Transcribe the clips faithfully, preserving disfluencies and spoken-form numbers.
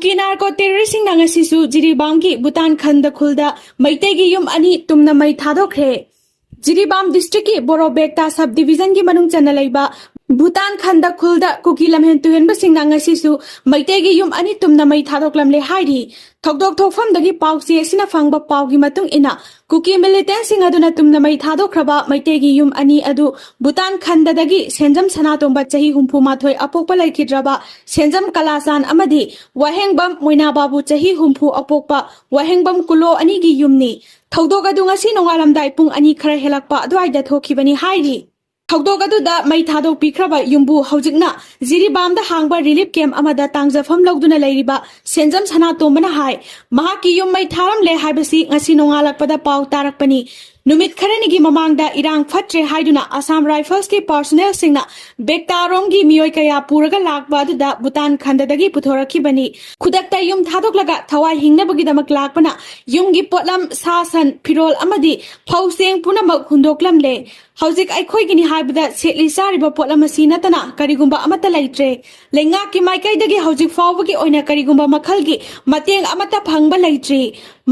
ꯀꯤ ꯅꯥꯔꯀꯣ ꯇꯦꯔꯣꯔꯤꯁꯁꯤꯡꯅ ꯉꯁꯤꯁꯨ ꯖꯤꯔꯤꯕꯥꯝꯒꯤ ꯚꯨꯇꯥꯟ ꯈꯟꯗ ꯈꯨꯜꯗ ꯃꯩꯇꯩꯒꯤ ꯌꯨꯝ ꯑꯅꯤ ꯇꯨꯝꯅ ꯃꯩ ꯊꯥꯗꯣꯛꯈ꯭ꯔꯦ꯫ ꯖꯤꯔꯤꯕꯥꯝ ꯗꯤꯁꯇ꯭ꯔꯤꯛꯀꯤ ꯕꯣꯔꯣ ꯕꯦꯛꯇꯥ ꯁꯕ ꯗꯤꯕꯤꯖꯟꯒꯤ ꯃꯅꯨꯡ ꯆꯟꯅ ꯂꯩꯕ ꯚꯨꯇꯥꯟ ꯈꯟꯗ ꯈꯨꯜꯗ ꯀꯨꯀꯤ ꯂꯝꯍꯦꯟ ꯇꯨꯍꯦꯟꯕꯁꯤꯡꯅ ꯉꯁꯤꯁꯨ ꯃꯩꯇꯩꯒꯤ ꯌꯨꯝ ꯑꯅꯤ ꯇꯨꯝꯅ ꯃꯩ ꯊꯥꯗꯣꯛꯂꯝꯂꯦ ꯍꯥꯏꯔꯤ꯫ ꯊꯧꯗꯣꯛ ꯊꯣꯛꯐꯝꯗꯒꯤ ꯄꯥꯎ ꯆꯦ ꯑꯁꯤꯅ ꯐꯪꯕ ꯄꯥꯎꯒꯤ ꯃꯇꯨꯡ ꯏꯟꯅ, ꯀꯨꯀꯤ ꯃꯤꯂꯤꯇꯦꯟꯁꯤꯡ ꯑꯗꯨꯅ ꯇꯨꯝꯅ ꯃꯩ ꯊꯥꯗꯣꯛꯈ꯭ꯔꯕ ꯃꯩꯇꯩꯒꯤ ꯌꯨꯝ ꯑꯅꯤ ꯑꯗꯨ ꯚꯨꯇꯥꯟ ꯈꯟꯗꯗꯒꯤ ꯁꯦꯟꯖꯝ ꯁꯅꯥꯇꯣꯝꯕ ꯆꯍꯤ ꯍꯨꯝꯐꯨ ꯃꯥꯊꯣꯏ ꯑꯄꯣꯛꯄ ꯂꯩꯈꯤꯗ꯭ꯔꯕ ꯁꯦꯟꯖꯝ ꯀꯂꯥꯆꯥꯟ ꯑꯃꯗꯤ ꯋꯥꯍꯦꯡꯕꯝ ꯃꯣꯏꯅꯥꯕꯥꯕꯨ ꯆꯍꯤ ꯍꯨꯝꯐꯨ ꯑꯄꯣꯛꯄ ꯋꯥꯍꯦꯡꯕꯝ ꯀꯨꯂꯣ ꯑꯅꯤꯒꯤ ꯌꯨꯝꯅꯤ꯫ ꯊꯧꯗꯣꯛ ꯑꯗꯨ ꯉꯁꯤ ꯅꯣꯡꯉꯥꯜꯂꯝꯗꯥꯏ ꯄꯨꯡ ꯑꯅꯤ ꯈꯔ ꯍꯦꯜꯂꯛꯄ ꯑꯗꯨꯋꯥꯏꯗ ꯊꯣꯛꯈꯤꯕꯅꯤ ꯍꯥꯏꯔꯤ꯫ ꯊꯧꯗꯣꯛ ꯑꯗꯨꯗ ꯃꯩ ꯊꯥꯗꯣꯛꯄꯤꯈ꯭ꯔꯕ ꯌꯨꯝꯕꯨ ꯍꯧꯖꯤꯛꯅ ꯖꯤꯔꯤꯕꯥꯝꯗ ꯍꯥꯡꯕ ꯔꯤꯂꯤꯐ ꯀꯦꯝꯞ ꯑꯃꯗ ꯇꯥꯡꯖꯐꯝ ꯂꯧꯗꯨꯅ ꯂꯩꯔꯤꯕ ꯁꯦꯟꯖꯝ ꯁꯅꯥꯇꯣꯝꯕꯅ ꯍꯥꯏ, ꯃꯍꯥꯛꯀꯤ ꯌꯨꯝ ꯃꯩ ꯊꯥꯔꯝꯂꯦ ꯍꯥꯏꯕꯁꯤ ꯉꯁꯤ ꯅꯣꯡꯉꯥꯜꯂꯛꯄꯗ ꯄꯥꯎ ꯇꯥꯔꯛꯄꯅꯤ꯫ ꯅꯨꯃꯤꯠ ꯈꯔꯅꯤꯒꯤ ꯃꯃꯥꯡꯗ ꯏꯔꯥꯡ ꯐꯠꯇ꯭ꯔꯦ ꯍꯥꯏꯗꯨꯅ ꯑꯁꯥꯝ ꯔꯥꯏꯐꯜꯁꯀꯤ ꯄꯥꯔꯁꯣꯅꯦꯜꯁꯤꯡꯅ ꯕꯦꯛꯇꯥꯔꯣꯝꯒꯤ ꯃꯤꯑꯣꯏ ꯀꯌꯥ ꯄꯨꯔꯒ ꯂꯥꯛꯄ ꯑꯗꯨꯗ ꯚꯨꯇꯥꯟ ꯈꯟꯗꯗꯒꯤ ꯄꯨꯊꯣꯔꯛꯈꯤꯕꯅꯤ꯫ ꯈꯨꯗꯛꯇ ꯌꯨꯝ ꯊꯥꯗꯣꯛꯂꯒ ꯊꯋꯥꯏ ꯍꯤꯡꯅꯕꯒꯤꯗꯃꯛ ꯂꯥꯛꯄꯅ ꯌꯨꯝꯒꯤ ꯄꯣꯠꯂꯝ, ꯁꯥ ꯁꯟ, ꯐꯤꯔꯣꯜ ꯑꯃꯗꯤ ꯐꯧ ꯆꯦꯡ ꯄꯨꯝꯅꯃꯛ ꯍꯨꯟꯗꯣꯛꯂꯝꯂꯦ꯫ ꯍꯧꯖꯤꯛ ꯑꯩꯈꯣꯏꯒꯤꯅꯤ ꯍꯥꯏꯕꯗ ꯁꯦꯠꯂꯤ ꯆꯥꯔꯤꯕ ꯄꯣꯠꯂꯝ ꯑꯁꯤ ꯅꯠꯇꯅ ꯀꯔꯤꯒꯨꯝꯕ ꯑꯃꯠꯇ ꯂꯩꯇ꯭ꯔꯦ꯫ ꯂꯩꯉꯥꯛꯀꯤ ꯃꯥꯏꯀꯩꯗꯒꯤ ꯍꯧꯖꯤꯛ ꯐꯥꯎꯕꯒꯤ ꯑꯣꯏꯅ ꯀꯔꯤꯒꯨꯝꯕ ꯃꯈꯜꯒꯤ ꯃꯇꯦꯡ ꯑꯃꯠꯇ ꯐꯪꯕ ꯂꯩꯇ꯭ꯔꯤ꯫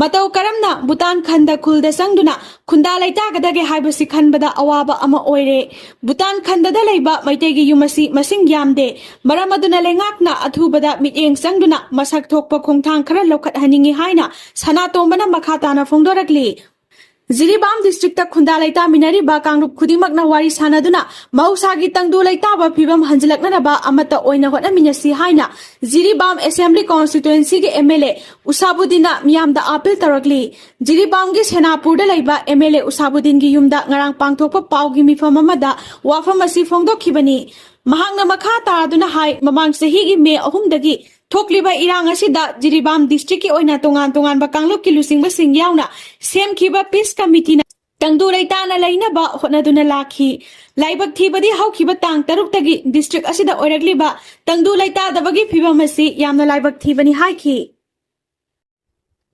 ꯃꯇꯧ ꯀꯔꯝꯅ ꯚꯨꯇꯥꯟ ꯈꯟꯗ ꯈꯨꯜꯗ ꯆꯪꯗꯨꯅ ꯈꯨꯟꯗꯥ ꯂꯩꯇꯥꯒꯗꯒꯦ ꯍꯥꯏꯕꯁꯤ ꯈꯟꯕꯗ ꯑꯋꯥꯕ ꯑꯃ ꯑꯣꯏꯔꯦ꯫ ꯚꯨꯇꯥꯟ ꯈꯟꯗꯗ ꯂꯩꯕ ꯃꯩꯇꯩꯒꯤ ꯌꯨꯝ ꯑꯁꯤ ꯃꯁꯤꯡ ꯌꯥꯝꯗꯦ꯫ ꯃꯔꯝ ꯑꯗꯨꯅ ꯂꯩꯉꯥꯛꯅ ꯑꯊꯨꯕꯗ ꯃꯤꯠꯌꯦꯡ ꯆꯪꯗꯨꯅ ꯃꯁꯛ ꯊꯣꯛꯄ ꯈꯣꯡꯊꯥꯡ ꯈꯔ ꯂꯧꯈꯠꯍꯟꯅꯤꯡꯏ ꯍꯥꯏꯅ ꯁꯅꯥꯇꯣꯝꯕꯅ ꯃꯈꯥ ꯇꯥꯅ ꯐꯣꯡꯗꯣꯔꯛꯂꯤ꯫ ꯖꯤꯔꯤꯕꯥꯝ ꯗꯤꯁꯇ꯭ꯔꯤꯛꯇ ꯈꯨꯟꯗꯥ ꯂꯩꯇꯥꯃꯤꯟꯅꯔꯤꯕ ꯀꯥꯡꯂꯨꯞ ꯈꯨꯗꯤꯡꯃꯛꯅ ꯋꯥꯔꯤ ꯁꯥꯟꯅꯗꯨꯅ ꯃꯍꯧꯁꯥꯒꯤ ꯇꯪꯗꯨ ꯂꯩꯇꯥꯕ ꯐꯤꯕꯝ ꯍꯟꯖꯤꯜꯂꯛꯅꯅꯕ ꯑꯃꯠꯇ ꯑꯣꯏꯅ ꯍꯣꯠꯅꯃꯤꯟꯅꯁꯤ ꯍꯥꯏꯅ ꯖꯤꯔꯤꯕꯥꯝ ꯑꯦꯁꯦꯝꯕ꯭ꯂꯤ ꯀꯣꯟꯁꯇꯤꯇ꯭ꯋꯦꯟꯁꯤꯒꯤ ꯑꯦꯝ ꯑꯦꯜ ꯑꯦ ꯎꯁꯥꯕꯨꯗꯤꯟꯅ ꯃꯤꯌꯥꯝꯗ ꯑꯥꯄꯤꯜ ꯇꯧꯔꯛꯂꯤ꯫ ꯖꯤꯔꯤꯕꯥꯝꯒꯤ ꯁꯦꯅꯥꯄꯨꯔꯗ ꯂꯩꯕ ꯑꯦꯝ ꯑꯦꯜ ꯑꯦ ꯎꯁꯥꯕꯨꯗꯤꯟꯒꯤ ꯌꯨꯝꯗ ꯉꯔꯥꯡ ꯄꯥꯡꯊꯣꯛꯄ ꯄꯥꯎꯒꯤ ꯃꯤꯐꯝ ꯑꯃꯗ ꯋꯥꯐꯝ ꯑꯁꯤ ꯐꯣꯡꯗꯣꯛꯈꯤꯕꯅꯤ꯫ ꯃꯍꯥꯛꯅ ꯃꯈꯥ ꯇꯥꯗꯨꯅ ꯍꯥꯏ, ꯃꯃꯥꯡ ꯆꯍꯤꯒꯤ ꯃꯦ ꯑꯍꯨꯝꯗꯒꯤ ꯊꯣꯛꯂꯤꯕ ꯏꯔꯥꯡ ꯑꯁꯤꯗ ꯖꯤꯔꯤꯕꯥꯝ ꯗꯤꯁꯇ꯭ꯔꯤꯛꯀꯤ ꯑꯣꯏꯅ ꯇꯣꯉꯥꯟ ꯇꯣꯉꯥꯟꯕ ꯀꯥꯡꯂꯨꯞꯀꯤ ꯂꯨꯆꯤꯡꯕꯁꯤꯡ ꯌꯥꯎꯅ ꯁꯦꯝꯈꯤꯕ ꯄꯤꯁ ꯀꯃꯤꯇꯤꯅ ꯇꯪꯗꯨ ꯂꯩꯇꯥꯅ ꯂꯩꯅꯕ ꯍꯣꯠꯅꯗꯨꯅ ꯂꯥꯛꯈꯤ꯫ ꯂꯥꯏꯕꯛ ꯊꯤꯕꯗꯤ ꯍꯧꯈꯤꯕ ꯇꯥꯡ ꯇꯔꯨꯛꯇꯒꯤ ꯗꯤꯁꯇ꯭ꯔꯤꯛ ꯑꯁꯤꯗ ꯑꯣꯏꯔꯛꯂꯤꯕ ꯇꯪꯗꯨ ꯂꯩꯇꯥꯗꯕꯒꯤ ꯐꯤꯕꯝ ꯑꯁꯤ ꯌꯥꯝꯅ ꯂꯥꯏꯕꯛ ꯊꯤꯕꯅꯤ ꯍꯥꯏꯈꯤ꯫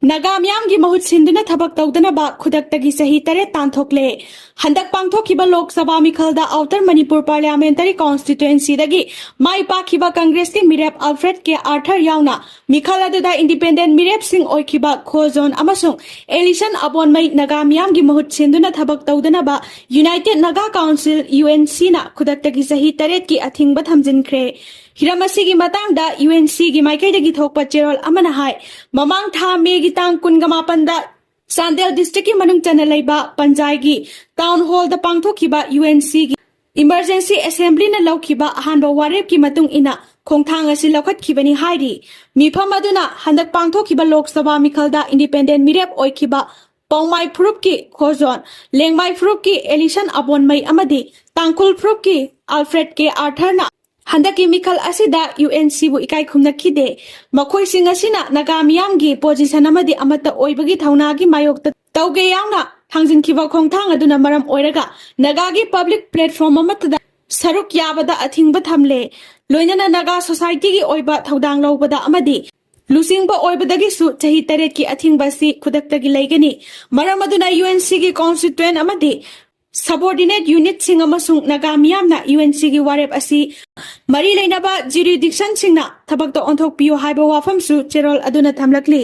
ꯅꯥꯒꯥ ꯃꯤꯌꯥꯝꯒꯤ ꯃꯍꯨꯠ ꯁꯤꯟꯗꯨꯅ ꯊꯕꯛ ꯇꯧꯗꯅꯕ ꯈꯨꯗꯛꯇꯒꯤ ꯆꯍꯤ ꯇꯔꯦꯠ ꯇꯥꯟꯊꯣꯛꯂꯦ꯫ ꯍꯟꯗꯛ ꯄꯥꯡꯊꯣꯛꯈꯤꯕ ꯂꯣꯛ ꯁꯚꯥ ꯃꯤꯈꯜꯗ ꯑꯥꯎꯇꯔ ꯃꯅꯤꯄꯨꯔ ꯄꯥꯔꯂꯤꯌꯥꯃꯦꯟꯇꯔꯤ ꯀꯣꯟꯁꯇꯤꯇ꯭ꯋꯦꯟꯁꯤꯗꯒꯤ ꯃꯥꯏ ꯄꯥꯛꯈꯤꯕ ꯀꯪꯒ꯭ꯔꯦꯁꯀꯤ ꯃꯤꯔꯦꯞ ꯑꯜꯐ꯭ꯔꯦꯗ ꯀꯦ ꯑꯥꯔꯊꯔ ꯌꯥꯎꯅ ꯃꯤꯈꯜ ꯑꯗꯨꯗ ꯏꯟꯗꯤꯄꯦꯟꯗꯦꯟ ꯃꯤꯔꯦꯞꯁꯤꯡ ꯑꯣꯏꯈꯤꯕ ꯈꯣꯖꯣꯟ ꯑꯃꯁꯨꯡ ꯑꯦꯂꯤꯁꯟ ꯑꯕꯣꯟꯃꯩ ꯅꯥꯒꯥ ꯃꯤꯌꯥꯝꯒꯤ ꯃꯍꯨꯠ ꯁꯤꯟꯗꯨꯅ ꯊꯕꯛ ꯇꯧꯗꯅꯕ united Naga council, U N ꯁꯤꯅ ꯈꯨꯗꯛꯇꯒꯤ ꯆꯍꯤ ꯇꯔꯦꯠꯀꯤ ꯑꯊꯤꯡꯕ ꯊꯝꯖꯤꯟꯈ꯭ꯔꯦ꯫ ꯍꯤꯔꯝ ꯑꯁꯤꯒꯤ ꯃꯇꯥꯡꯗ ꯌꯨ ꯑꯦꯟ ꯁꯤꯒꯤ ꯃꯥꯏꯀꯩꯗꯒꯤ ꯊꯣꯛꯄ ꯆꯦꯔꯣꯜ ꯑꯃꯅ ꯍꯥꯏ, ꯃꯃꯥꯡ ꯊꯥ ꯃꯦꯒꯤ ꯇꯥꯡ ꯀꯨꯟꯒ ꯃꯥꯄꯟꯗ ꯆꯥꯟꯗꯦꯜ ꯗꯤꯁꯇ꯭ꯔꯤꯛꯀꯤ ꯃꯅꯨꯡ ꯆꯟꯅ ꯂꯩꯕ ꯄꯟꯖꯥꯏꯒꯤ ꯇꯥꯎꯟ ꯍꯣꯜꯗ ꯄꯥꯡꯊꯣꯛꯈꯤꯕ ꯌꯨ ꯑꯦꯟ ꯁꯤꯒꯤ ꯏꯃꯔꯖꯦꯟꯁꯤ ꯑꯦꯁꯦꯝꯕ꯭ꯂꯤꯅ ꯂꯧꯈꯤꯕ ꯑꯍꯥꯟꯕ ꯋꯥꯔꯦꯞꯀꯤ ꯃꯇꯨꯡ ꯏꯟꯅ ꯈꯣꯡꯊꯥꯡ ꯑꯁꯤ ꯂꯧꯈꯠꯈꯤꯕꯅꯤ ꯍꯥꯏꯔꯤ꯫ ꯃꯤꯐꯝ ꯑꯗꯨꯅ ꯍꯟꯗꯛ ꯄꯥꯡꯊꯣꯛꯈꯤꯕ ꯂꯣꯛ ꯁꯚꯥ ꯃꯤꯈꯜꯗ ꯏꯟꯗꯤꯄꯦꯟꯗꯦꯟ ꯃꯤꯔꯦꯞ ꯑꯣꯏꯈꯤꯕ ꯄꯥꯎꯃꯥꯏ ꯐꯨꯔꯨꯞꯀꯤ ꯈꯣꯖꯣꯟ, ꯂꯦꯡꯃꯥꯏ ꯐꯨꯔꯨꯞꯀꯤ ꯑꯦꯂꯤꯁꯟ ꯑꯕꯣꯟꯃꯩ ꯑꯃꯗꯤ ꯇꯥꯡꯈꯨꯜ ꯐꯨꯔꯨꯞꯀꯤ ꯑꯜꯐ꯭ꯔꯦꯗ ꯀꯦ ꯑꯥꯔꯊꯔꯅ ꯍꯟꯗꯛꯀꯤ ꯃꯤꯈꯜ ꯑꯁꯤꯗ ꯌꯨ ꯑꯦꯟ ꯁꯤꯕꯨ ꯏꯀꯥꯏ ꯈꯨꯝꯅꯈꯤꯗꯦ꯫ ꯃꯈꯣꯏꯁꯤꯡ ꯑꯁꯤꯅ ꯅꯥꯒꯥ ꯃꯤꯌꯥꯝꯒꯤ ꯄꯣꯖꯤꯁꯟ ꯑꯃꯗꯤ ꯑꯃꯠꯇ ꯑꯣꯏꯕꯒꯤ ꯊꯧꯅꯥꯒꯤ ꯃꯥꯌꯣꯛꯇ ꯇꯧꯒꯦ ꯌꯥꯎꯅ ꯊꯥꯡꯖꯤꯟꯈꯤꯕ ꯈꯣꯡꯊꯥꯡ ꯑꯗꯨꯅ ꯃꯔꯝ ꯑꯣꯏꯔꯒ ꯅꯥꯒꯥꯒꯤ ꯄꯕ꯭ꯂꯤꯛ ꯄ꯭ꯂꯦꯠꯐꯣꯔꯝ ꯑꯃꯠꯇꯗ ꯁꯔꯨꯛ ꯌꯥꯕꯗ ꯑꯊꯤꯡꯕ ꯊꯝꯂꯦ꯫ ꯂꯣꯏꯅꯅ ꯅꯥꯒꯥ ꯁꯣꯁꯥꯏꯇꯤꯒꯤ ꯑꯣꯏꯕ ꯊꯧꯗꯥꯡ ꯂꯧꯕꯗ ꯑꯃꯗꯤ ꯂꯨꯆꯤꯡꯕ ꯑꯣꯏꯕꯗꯒꯤꯁꯨ ꯆꯍꯤ ꯇꯔꯦꯠꯀꯤ ꯑꯊꯤꯡꯕ ꯑꯁꯤ ꯈꯨꯗꯛꯇꯒꯤ ꯂꯩꯒꯅꯤ꯫ ꯃꯔꯝ ꯑꯗꯨꯅ ꯌꯨ ꯑꯦꯟ ꯁꯤꯒꯤ ꯀꯣꯟꯁꯇꯤꯇ꯭ꯋꯦꯟ ꯑꯃꯗꯤ ꯁꯕꯣꯔꯗꯤꯅꯦꯠ ꯌꯨꯅꯤꯠꯁꯤꯡ ꯑꯃꯁꯨꯡ ꯅꯥꯒꯥ ꯃꯤꯌꯥꯝꯅ ꯌꯨ ꯑꯦꯟ ꯁꯤꯒꯤ ꯋꯥꯔꯦꯞ ꯑꯁꯤ ꯃꯔꯤ ꯂꯩꯅꯕ ꯖꯨꯔꯤꯗꯤꯛꯁꯟꯁꯤꯡꯅ ꯊꯕꯛꯇ ꯑꯣꯟꯊꯣꯛꯄꯤꯌꯨ ꯍꯥꯏꯕ ꯋꯥꯐꯝꯁꯨ ꯆꯦꯔꯣꯜ ꯑꯗꯨꯅ ꯊꯝꯂꯛꯂꯤ꯫